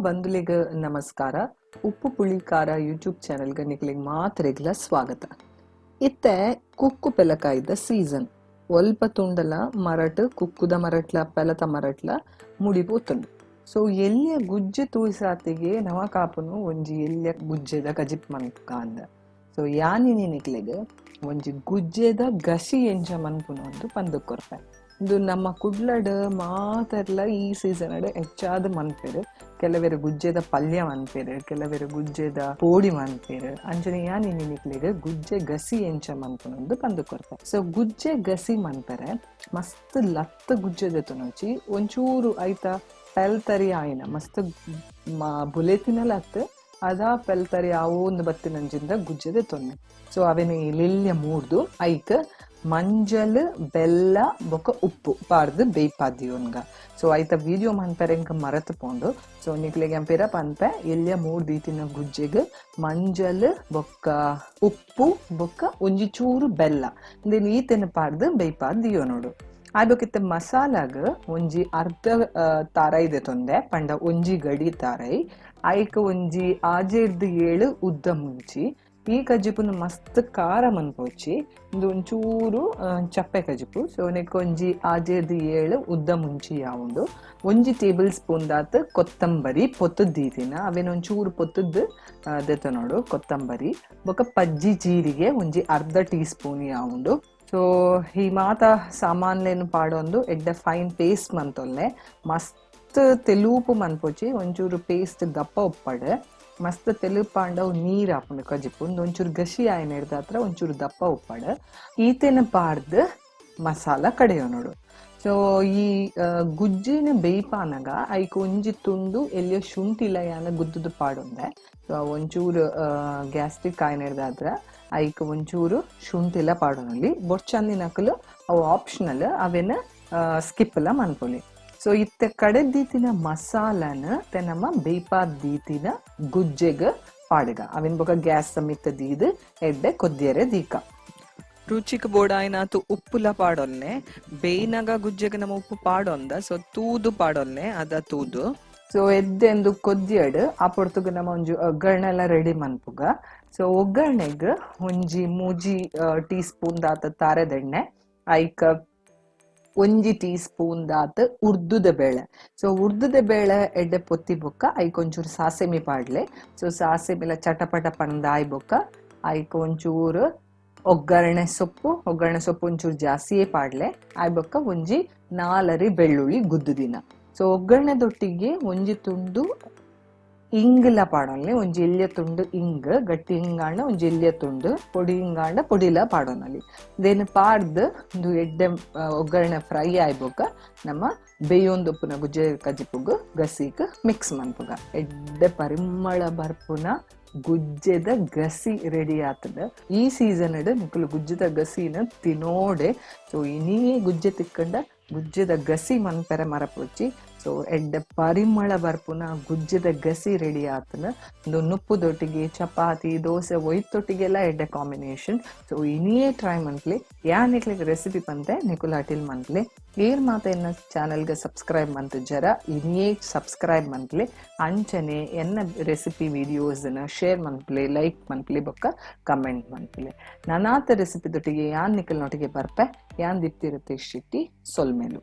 ಬಂಧುಲೆಗ್ ನಮಸ್ಕಾರ. ಉಪ್ಪು ಪುಳಿಕಾರ ಯೂಟ್ಯೂಬ್ ಚಾನೆಲ್ಗೆ ನಿಕ್ಲೆಗ್ ಮಾತ್ರೆಗ್ಲ ಸ್ವಾಗತ. ಇತ್ತೆ ಕುಕ್ಕು ಪೆಲಕಾಯ್ದ ಸೀಸನ್. ಒಲ್ಪ ತುಂಡಲ ಮರಟ್ ಕುಕ್ಕುದ ಮರಟ್ಲ ಪೆಲತ ಮರಟ್ಲ ಮುಡಿಪೋತುಂಡು. ಸೊ ಎಲ್ಲಿಯ ಗುಜ್ಜೆ ತೂಯಿಸಾತಿಗೆ ನವ ಕಾಪುನು ಒಂಜಿ ಎಲ್ಲಿಯ ಗುಜ್ಜೆದ ಕಜಿಪ್ ಮನ್ಪುಕ ಅಂದ. ಸೊ ಯಾನಿನಿ ನಿಕ್ಲೆಗ್ ಒಂಜಿ ಗುಜ್ಜೆದ ಗಸಿ ಎಂಚ ಮನ್ಪುನು ಅಂದು ಪಂದು ಕೊರ್ಪೆ. ಇದು ನಮ್ಮ ಕುಡ್ಲಡ್ ಮಾತೆರ್ಲ ಈ ಸೀಸನ್ ಅಡ್ ಹೆಚ್ಚಾದ ಮನ್ಪೆರ್. ಕೆಲವೆರ್ ಗುಜ್ಜೆದ ಪಲ್ಯ ಮನ್ಪೆರ್, ಕೆಲವೆರ್ ಗುಜ್ಜೆದ ಪೋಡಿ ಮನ್ಪೆರ್. ಅಂಚನೆ ಯಾನಿನಿ ನಿಕ್ಲೆಗ್ ಗುಜ್ಜೆ ಗಸಿ ಎಂಚ ಮನ್ಪುನಂದು ಪಂದು ಕೊರ್ಪೆ. ಸೊ ಗುಜ್ಜೆ ಗಸಿ ಮನ್ಪೆರೆ ಮಸ್ತ್ ಲತ್ತ ಗುಜ್ಜೆ ದೆತೊನೊಚಿ ಒಂಚೂರು ಐತ ಪೆಲ್ತರಿ ಆಯಿನ ಮಸ್ತ್ ಬುಲೆತಿನ ಲತ್ ಅದ ಪೆಲ್ತರಿ ಆವೊಂದು ಬತ್ತಿನಂಜಿಂದ ಗುಜ್ಜೆ ದೆತೊನ್ನೆ. ಸೊ ಅವೆನ ಎಲ್ಯ ಮೂರ್ದು ಐಕ್ ಮಂಜಲ್ ಬೆಲ್ಲ ಬೊಕ ಉಪ್ಪು ಪಾಡ್ದು ಬೇಯ್ಪಾದಿಯೋನ್ಗ. ಸೊ ಐತ ವಿಡಿಯೋ ಮನ್ಪೆರೆ ಎಂಕ್ ಮರತ್ ಪೋಂಡು. ಸೊ ನಿಕ್ಲೆಗ್ ಪಿರ ಪನ್ಪೆ ಎಲ್ಯ ಮೂರ್ ದೀತಿನ ಗುಜ್ಜೆಗ್ ಮಂಜಲ್ ಬೊಕ್ಕ ಉಪ್ಪು ಬೊಕ್ಕ ಒಂಜಿ ಚೂರು ಬೆಲ್ಲ ಇಂದೆನ್ ಈತೆನ್ ಪಾಡ್ದು ಬೇಯ್ಪಾದ್ ದಿಯೋನೋಡು. ಆಯ್ಬೊಕಿತ್ತ ಮಸಾಲಾಗ್ ಒಂಜಿ ಅರ್ಧ ತಾರೈ ದೆತೊಂದೆ ಪಂಡ ಒಂಜಿ ಗಡಿ ತಾರೈ, ಐಕ್ ಒಂಜಿ 6-7 ಉದ್ದ ಮುಂಚಿ. ಈ ಕಜಿಪುನು ಮಸ್ತ್ ಖಾರ ಮನ್ಪೊಚಿ, ಇಂದು ಒಂಚೂರು ಚಪ್ಪೆ ಕಜಿಪು. ಸೊ ನೆಕ್ ಒಂಜಿ 6-7 ಉದ್ದ ಮುಂಚಿ ಯಾವುಂಡು, ಒಂಜಿ ಟೇಬಲ್ ಸ್ಪೂನ್ ದಾತ್ ಕೊತ್ತಂಬರಿ ಪೊತ್ತುದ್ ದೀತಿನ ಅವೇನ ಒಂಚೂರು ಪೊತ್ತುದ್ ದೆತೊನೋಡು ಕೊತ್ತಂಬರಿ ಬೊಕ ಪಜ್ಜಿ ಜೀರಿಗೆ ಒಂಜಿ ಅರ್ಧ ಟೀ ಸ್ಪೂನ್ ಯಾವುಂಡು. ಸೊ ಈ ಮಾತ ಸಾಮಾನ್ಲೇನು ಪಾಡೊಂದು ಎಡ್ಡೆ ಫೈನ್ ಪೇಸ್ಟ್ ಮಂತೊಲ್ಲೆ. ಮಸ್ತ್ ತೆಲೂಪು ಮನ್ಪೊಚಿ, ಒಂಚೂರು ಪೇಸ್ಟ್ ದಪ್ಪ ಉಪ್ಪಡು. ಮಸ್ತ್ ತೆಲುಪಾಂಡ ನೀರ್ ಆಪುಂಡು ಕಜಿಪು. ಒಂಚೂರು ಗಸಿ ಆಯ್ನ ಹಿಡ್ದಾತ್ರ ಒಂಚೂರು ದಪ್ಪ ಉಪ್ಪಡು. ಈತೆನ ಪಾಡ್ದು ಮಸಾಲ ಕಡೆಯೋನೋಡು. ಸೊ ಈ ಗುಜ್ಜಿನ ಬೇಯ್ಪಾನಗ ಐಕ್ ಒಂಜಿ ತುಂಡು ಎಲ್ಲಿಯ ಶುಂಠಿ ಲಯಾನ ಗುದ್ದುದು ಪಾಡೊಂದೆ. ಸೊ ಒಂಚೂರು ಗ್ಯಾಸ್ಟ್ರಿಕ್ ಆಯ್ನ ಹಿಡ್ದಾತ್ರ ಐಕ್ ಒಂಚೂರು ಶುಂಠಿಲ ಪಾಡೊನಲ್ಲಿ. ಬೊರ್ಚಂದಿನಕುಲು ಅವು ಆಪ್ಷನಲ್, ಅವೇನ ಸ್ಕಿಪ್ ಎಲ್ಲ ಮನ್ಪೊಲಿ. ಸೊ ಇತ್ತೆ ಕಡೆ ದೀತಿನ ಮಸಾಲನ ನಮ್ಮ ಬೇಯ್ಪಾದ್ ದೀತಿನ ಗುಜ್ಜೆಗ್ ಪಾಡುಗ. ಅವಿನ ಬೊಕ ಗ್ಯಾಸ್ ಸಮಿತ ದೀದ್ ಎಡ್ಡೆ ಕೊದ್ದಿಯರೆ ದೀಕ. ರುಚಿಕ್ ಬೋಡಾಯ್ನಾತು ಉಪ್ಪುಲ ಪಾಡೊಲ್ನೆ. ಬೇಯ್ನಾಗ ಗುಜ್ಜೆಗ್ ನಮ್ಮ ಉಪ್ಪು ಪಾಡೊಂದ, ಸೊ ತೂದು ಪಾಡೊಲ್ನೆ ಅದ ತೂದು. ಸೊ ಎದ್ದೆಂದು ಕೊದ್ದಿಯಡ್ ಆ ಪೊರ್ತುಗು ನಮ್ಮ ಒಂಜಿ ಒಗ್ಗರಣೆ ರೆಡಿ ಮನ್ಪುಗ. ಸೊ ಒಗ್ಗರಣೆಗ್ ಒಂಜಿ 3 ಟೀ ಸ್ಪೂನ್ ದಾತ ತಾರೆದೆಣ್ಣೆ, ಐಕ್ ಒಂಜಿ ಟೀ ಸ್ಪೂನ್ ದಾತ್ ಉರ್ದುದ ಬೇಳೆ. ಸೊ ಉರ್ದುದ ಬೇಳೆ ಎಡ್ಡೆ ಪೊತ್ತಿ ಬೊಕ್ಕ ಐಕ್ ಒಂಚೂರು ಸಾಸೆಮಿ ಪಾಡ್ಲೆ. ಸೊ ಸಾಸೆಮಿಲ ಚಟಪಟ ಪಂದಾಯ್ ಬೊಕ್ಕ ಐಕ್ ಒಂಚೂರು ಒಗ್ಗರಣೆ ಸೊಪ್ಪು, ಒಗ್ಗರಣೆ ಸೊಪ್ಪು ಒಂಚೂರು ಜಾಸ್ತಿಯೇ ಪಾಡ್ಲೆ. ಆಯ್ ಬೊಕ್ಕ ಒಂಜಿ 4 ಬೆಳ್ಳುಳ್ಳಿ ಗುದ್ದುದಿನ. ಸೊ ಒಗ್ಗರಣೆ ದೊಟ್ಟಿಗೆ ಒಂಜಿ ತುಂಡು ಇಂಗ್ಲ ಪಾಡೊನ್ಲೆ, ಒಂಜಿ ಎಲ್ಯ ತುಂಡು ಇಂಗ್, ಗಟ್ಟಿ ಹಿಂಗಾಂಡ ಒಂಜಿ ಎಲ್ಯ ತುಂಡು, ಪೊಡಿ ಹಿಂಗಾಂಡ ಪೊಡಿಲ ಪಾಡೊನಲ್ಲಿ. ದೇನ್ ಪಾಡ್ದು ಒಂದು ಎಡ್ಡೆ ಒಗ್ಗರಣೆ ಫ್ರೈ ಆಯ್ಬೊಕ್ಕ ನಮ್ಮ ಬೇಯೊಂದೊಪ್ಪುನ ಗುಜ್ಜೆ ಕಜಿಪುಗು ಗಸಿಕ್ ಮಿಕ್ಸ್ ಮನ್ಪುಗ. ಎಡ್ಡೆ ಪರಿಮಳ ಬರ್ಪುನ ಗುಜ್ಜೆದ ಗಸಿ ರೆಡಿ ಆತದ. ಈ ಸೀಸನ್ ನಿಕುಲು ಗುಜ್ಜೆದ ಗಸಿನ ತಿನೋಡೆ. ಸೊ ಇನಿಯೇ ಗುಜ್ಜೆ ತಿಕ್ಕಂಡ ಗುಜ್ಜೆದ ಗಸಿ ಮನ್ಪೆರೆ ಮರಪೊಚ್ಚಿ. ಸೊ ಎಡ್ಡೆ ಪರಿಮಳ ಬರ್ಪುನ ಗುಜ್ಜೆದ ಗಸಿ ರೆಡಿ ಆತನ. ಒಂದು ನುಪ್ಪುದೊಟ್ಟಿಗೆ ಚಪಾತಿ ದೋಸೆ ಒಯ್ತೊಟ್ಟಿಗೆಲ್ಲ ಎಡ್ಡೆ ಕಾಂಬಿನೇಷನ್. ಸೊ ಇನಿಯೇ ಟ್ರೈ ಮನ್ಪ್ಲೆ. ಯಾ ನಿಕ್ಲೆಗ್ ರೆಸಿಪಿ ಪಂತೆ ನಿಕುಲ್ ಅಟಿಲ್ ಮನ್ಪ್ಲೆ. ಏರ್ ಮಾತ ಎನ್ನ ಚಾನೆಲ್ಗೆ ಸಬ್ಸ್ಕ್ರೈಬ್ ಮಂತ್ ಜರ ಇನಿಯೇ ಸಬ್ಸ್ಕ್ರೈಬ್ ಮನ್ಪ್ಲೆ. ಅಂಚನೆ ಎನ್ನ recipe videos share ಮನ್ಪ್ಲೆ, like ಮನ್ಪ್ಲೆ ಬೊಕ್ಕ ಕಮೆಂಟ್ ಮನ್ಪ್ಲೆ. ನಾನಾತ ರೆಸಿಪಿ ದೊಟ್ಟಿಗೆ ಯಾನ್ ನಿಕಲ್ನೊಟ್ಟಿಗೆ ಬರ್ಪೆ. ಯಾನ್ ದಿಪ್ತಿರುತ್ತೆ ಶೆಟ್ಟಿ ಸೊಲ್ಮೆಲು.